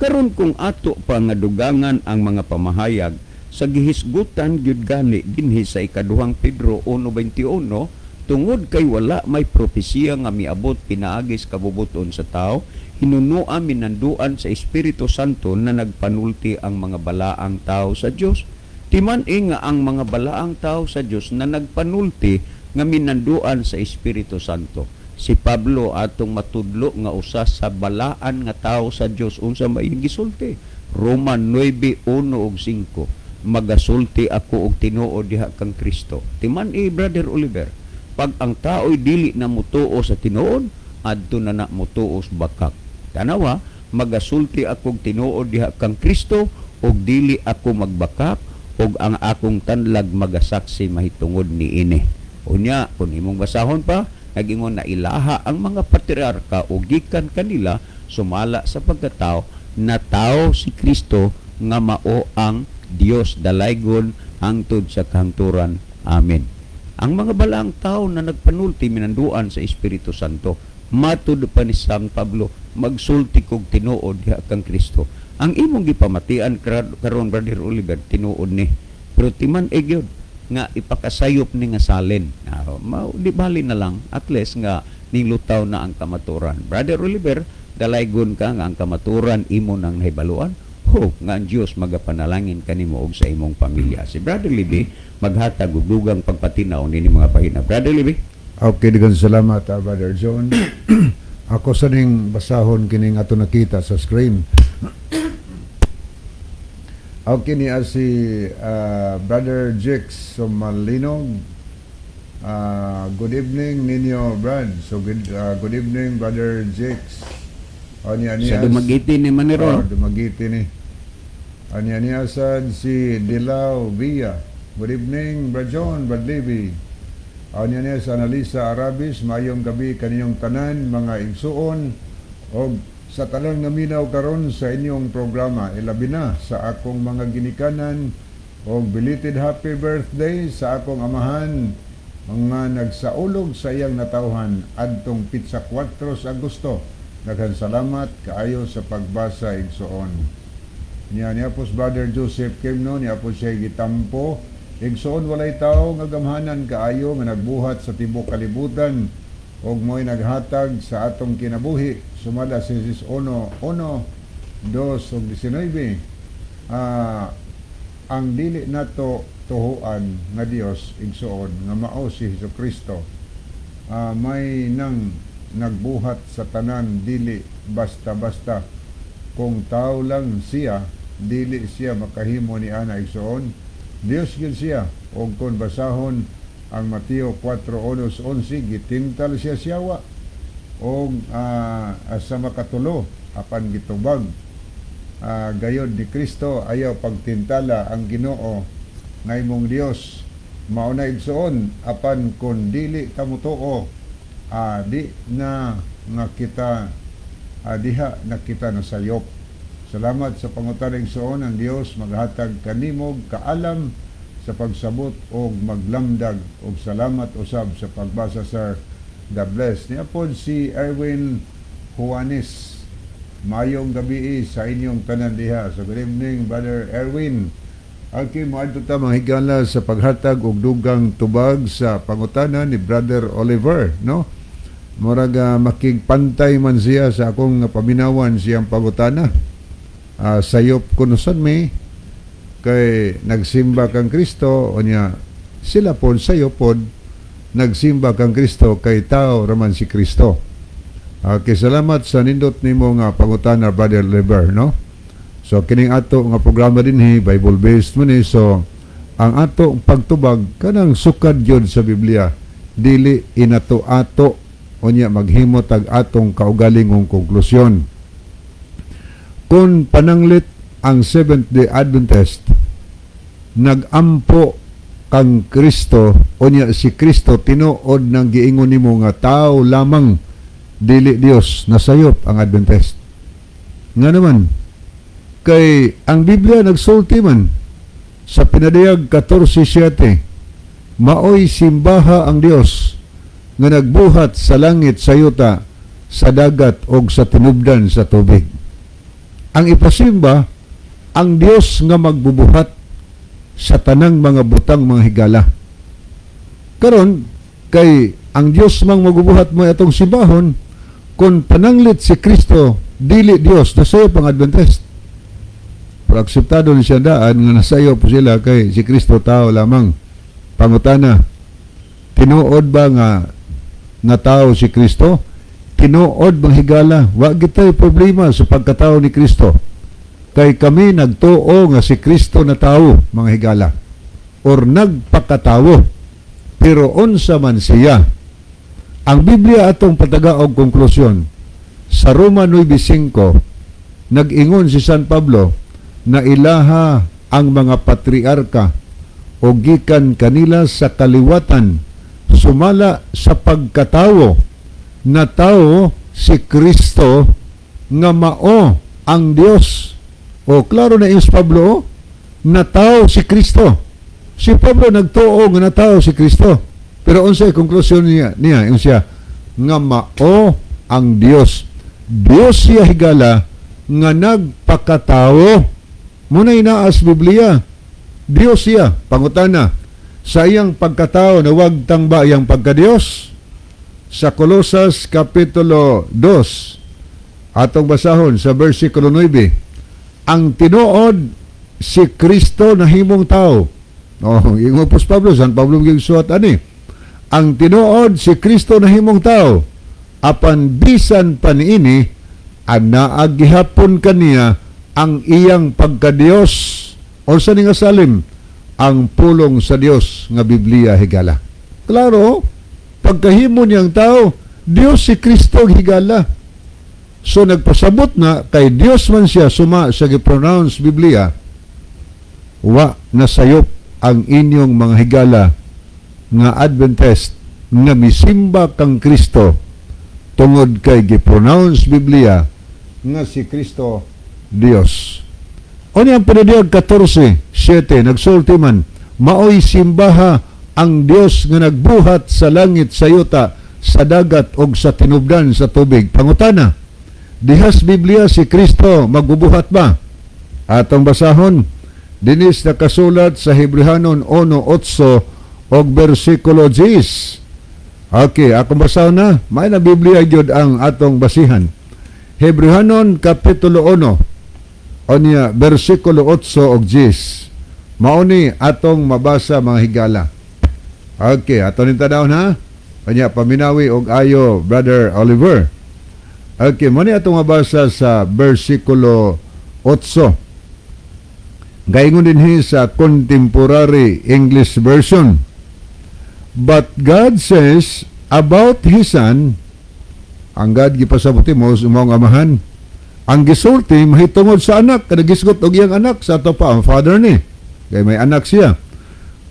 Karon kung ato pa nga dugangan ang mga pamahayag sa gihisgutan gyud gani dinhi sa Ikaduhang Pedro 1:21. Tungod kay wala may propesiya nga miabot pinaagi sa kabubuton sa tao, hinunoa minanduan sa Espiritu Santo na nagpanulti ang mga balaang tao sa Dios. Timan-i nga ang mga balaang tao sa Dios na nagpanulti nga minanduan sa Espiritu Santo. Si Pablo, atong matudlo nga usa sa balaan nga tao sa Dios, unsa may gisulti? Roman 9:1 ug 5: "Magasulti ako og tinuod diha kang Kristo." Timan-i, Brother Oliver, pag ang tao'y dili na mutuo sa tinuod, adto na na mutuo sa bakak. Tanawa, "Magasulti ako og tinuod diha kang Kristo ug dili ako magbakak, ug ang akong tanlag magasaksi mahitungod niini." Unya, kung imong basahon pa, nagingon na ilaha ang mga patriarka o gikan kanila sumala sa pagkatao na tao si Kristo nga mao ang Dios dalaygon hangtod sa kahangturan. Amen. Ang mga balaang tao na nagpanulti minanduan sa Espiritu Santo. Matud pa ni San Pablo, "Magsulti kog tinuod diha kang Kristo." Ang imong gipamatian karon, Brother Oliver, tinuod ni. Pero timan-i gyud nga ipakasayop ni nga salin. Di bali na lang, at least nga nilutaw na ang kamaturan. Brother Oliver, dalaygon ka nga ang kamaturan imo nang nahibaluan. Ho, nga ang Dios magapanalangin kanimo og sa imong pamilya. Si Brother Libby maghatag og dugang pagpatinaw nini mga pahina. Brother Libby. Okay, daghang salamat, Brother John. Ako sa ning basahon kining ato nakita sa screen. Okay ni si Brother Jix Somalinog. Good evening ninyo, Brad. So good evening, Brother Jix. O niya Sa Dumaguete ni Manero. Oh, Dumaguete ni. Anya niya sad si Dilao Villa. Good evening, Brad John, Brad Levy. Anya niya sa Analisa Arabis, maayong gabi kaninyong tanan, mga igsuon, og sa tanang naminaw karon sa inyong programa, ilabi na sa akong mga ginikanan, og belated happy birthday sa akong amahan mga nagsaulog sa iyang natawhan adtong petsa 4 sa Agosto. Daghan salamat kaayo sa pagbasa, igsuon. Niya niya po si Brother Joseph Kimno, niya po siya gitampo. Igsuon, walay tao nga gamhanan kaayo nga nagbuhat sa tibok kalibutan og mo'y naghatag sa atong kinabuhi sumala sa Genesis 1, 1, 2 ug 19. Ang dili nato tuhuan nga Dios, igsuon, nga mao si Hesus Kristo, may nang nagbuhat sa tanan, dili basta-basta. Kung tao lang siya, dili siya makahimo ni ana, igsuon. Dios gyud siya. Og kung basahon ang Mateo 4:11, gitintal siya siyawa og sa makatulo, apan gitubag gayod ni Kristo, "Ayaw pagtintala ang Ginoo nga imong Dios." Mao na, igsuon, apan kun dili ta motuo, di na nga kita diha na kita nasayop. Salamat sa pangutana, igsuon. Ang Dios maghatag kanimog kaalam sa pagsabot og maglamdag, og salamat usab sa pagbasa, sir. God bless. Niya pod si Erwin Juanes. Mayong gabi sa inyong tanan diha. So good evening, Brother Erwin. Okay, moadto ta, mga higala, sa paghatag og dugang tubag sa pangutana ni Brother Oliver, no? Murag makigpantay man siya sa akong paminawan siyang pangutana. Sayop kuno sad may kay nagsimba kang Kristo, unya sila pod sayop pod nagsimba kang Kristo kay tao raman si Kristo. Okay, salamat sa nindot nimo nga pangutana, Brother Oliver, no? So kining ato nga programa dinhi, Bible based man ni, so ang ato pagtubag kanang sukad gyud sa Biblia, dili inato-ato unya maghimo tag atong kaugalingong konklusyon. Kung pananglit ang Seventh Day Adventist nagampo kang Kristo, unya si Kristo tinuod nang giingon nimo nga tao lamang, dili Dios, nasayop ang Adventist. Nga naman kay ang Biblia nagsulti man sa Pinadayag 14:7, "Maoy simbaha ang Dios nga nagbuhat sa langit, sa yuta, sa dagat og sa tinubdan sa tubig." Ang ipasimba ang Dios nga magbubuhat sa tanang mga butang, mga higala. Karon kay Ang Dios mang magubuhat mo atong simbahon. Kung pananglit si Kristo dili Dios, nasayop ang Adventist. Pero akseptado ni siya daan nga nasayop sila kay si Kristo tao lamang. Pangutana, tinuod ba nga natao si Kristo? Tinuod, mga higala, wa gitay problema sa pagkatao ni Kristo. Kay kami nagtuo nga si Kristo na tao, mga higala, or nagpakatawo. Pero unsa man siya? Ang Biblia atong patagaog konklusyon. Sa Roma 9:5, nag-ingon si San Pablo na ilaha ang mga patriarka o gikan kanila sa kaliwatan sumala sa pagkatawo na tao si Kristo nga mao ang Dios. O klaro na is Pablo, oh, na tao si Kristo. Si Pablo nagtuo nga natao si Kristo. Pero unsay konklusyon niya? Ingon siya nga mao ang Dios. Dios siya, higala, nga nagpakatao. Muna inaas Biblia. Dios siya. Pangutana, sa iyang pagkatao, nawagtang ba iyang pagkadiyos? Sa Kolosas Kapitulo 2, atong basahon sa versikulo 9, ang tinuod si Kristo nahimong tao. Oh, ingon po si Pablo, San Pablo gyud suwat ani. Ang tinuod si Kristo nahimong tao, apan bisan pa niini, anaa gihapon kaniya ang iyang pagkadiyos. Unsa ni nga salim? Ang pulong sa Dios nga Biblia, higala. Klaro, pagkahimo niyang tao, Dios si Kristo, higala. So nagpasabot na kay Dios man siya suma sa gi-pronounce Biblia, wa nasayop ang inyong mga higala nga Adventist nga misimba kang Kristo tungod kay gi-pronounce Biblia nga si Kristo Dios. O ang Pinadiyag 14:7, nagsulti man, maoy simbaha ang Dios nga nagbuhat sa langit, sa yuta, sa dagat ug sa tinubdan sa tubig. Pangutana, dihas Biblia si Kristo magbubuhat ba? Atong basahon dinis nakasulat sa Hebrehanon 1:8 og bersikulo 10. Okay, akong basahon na. May na Biblia gyud ang atong basihan. Hebrehanon Kapitulo 1 onya bersikulo 8 og 10. Mao ni atong mabasa, mga higala. Okay, ato ning tan-awon ha. Onya paminawi og ayo, Brother Oliver. Okay, mo ni atong mabasa sa bersikulo 8. Gaingon dinhi sa Contemporary English Version. But God says about His Son, ang God gipasabot mo sa ang Amahan. Ang gisulti mahitungod sa anak, kada gisgot og iyang anak sa ato pa ang Father ni. Kay may anak siya.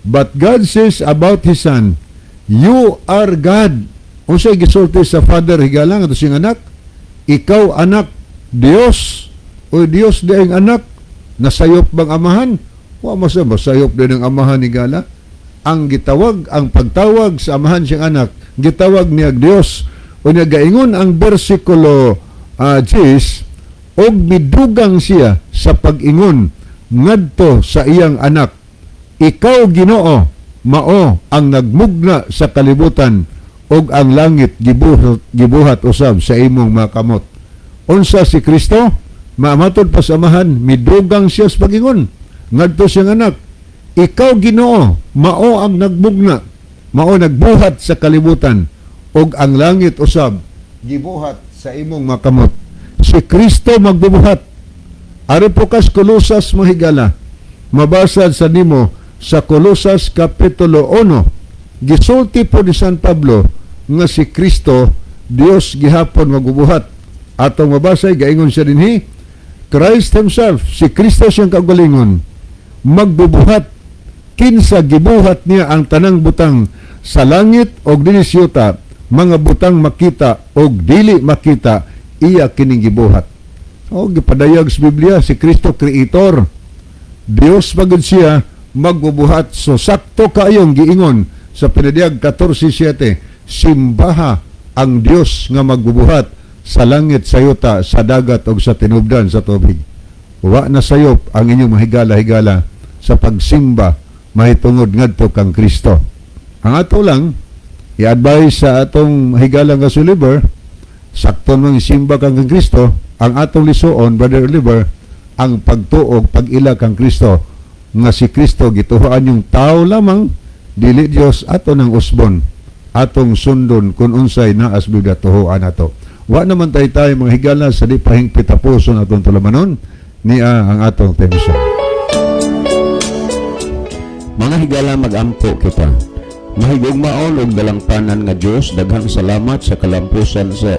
But God says about His Son, "You are God." Unsay gisulti sa Father, higala, ngadto siyang anak? Ikaw anak Dios. O Dios di ang anak. Nasayop bang Amahan? Wa mo sa masayop din ang Amahan, higala. Ang gitawag, ang pagtawag sa Amahan siyang anak, gitawag niya Dios. O niya gaingon ang bersikulo 10, og midugang siya sa pag-ingon ngadto sa iyang anak, "Ikaw, Ginoo, mao ang nagmugna sa kalibutan ug ang langit gibuhat usab sa imong mga kamot." Unsa si Kristo? Maamatod pa sa Amahan, midugang siya sa pag-ingon ngadto siyang anak. Ikaw, Ginoo, mao ang nagmugna, mao nagbuhat sa kalibutan ug ang langit usab gibuhat sa imong mga kamot. Si Kristo magbubuhat. Ari po kas Kolosas, mga higala. Mabasa sa nimo sa Kolosas Kapitulo 1. Gisulti po ni San Pablo nga si Kristo Dios gihapon magbubuhat. Atong mabasa, gaingon siya dinhi, Christ himself, si Kristo siyang kaugalingon, magbubuhat kinsa gibuhat niya ang tanang butang sa langit og dinhi sa yuta, mga butang makita og dili makita, iya kining gibuhat. O gipadayag sa Biblia si Kristo creator. Dios magud siya magbubuhat. So sakto kaayong giingon sa Pinadiyag 14:7, simbaha ang Dios nga magbubuhat sa langit, sa yuta, sa dagat ug sa tinubdan sa tubig. Wa na sayop ang inyong mahigala-higala sa pagsimba mahitungod ngadto kang Kristo. Ang ato lang I-advise sa atong higala nga si Oliver, sakto mang simba kang kang Kristo, ang atong lisuon, Brother Oliver, ang pagtuog, pag-ila kang Kristo, nga si Kristo gituhoan yung tao lamang, dili Dios, ato ng usbon, atong sundon kung unsay naa sa Biblia, tuhoan ato. Wa naman tayo tayo mga higala sa di pahingpit tapuson atong tulamanon, niya ang atong theme song. Mga higala, magampo kita. Mahigugmaon ug dalangpanan nga Dios, daghang salamat sa kalampusan sa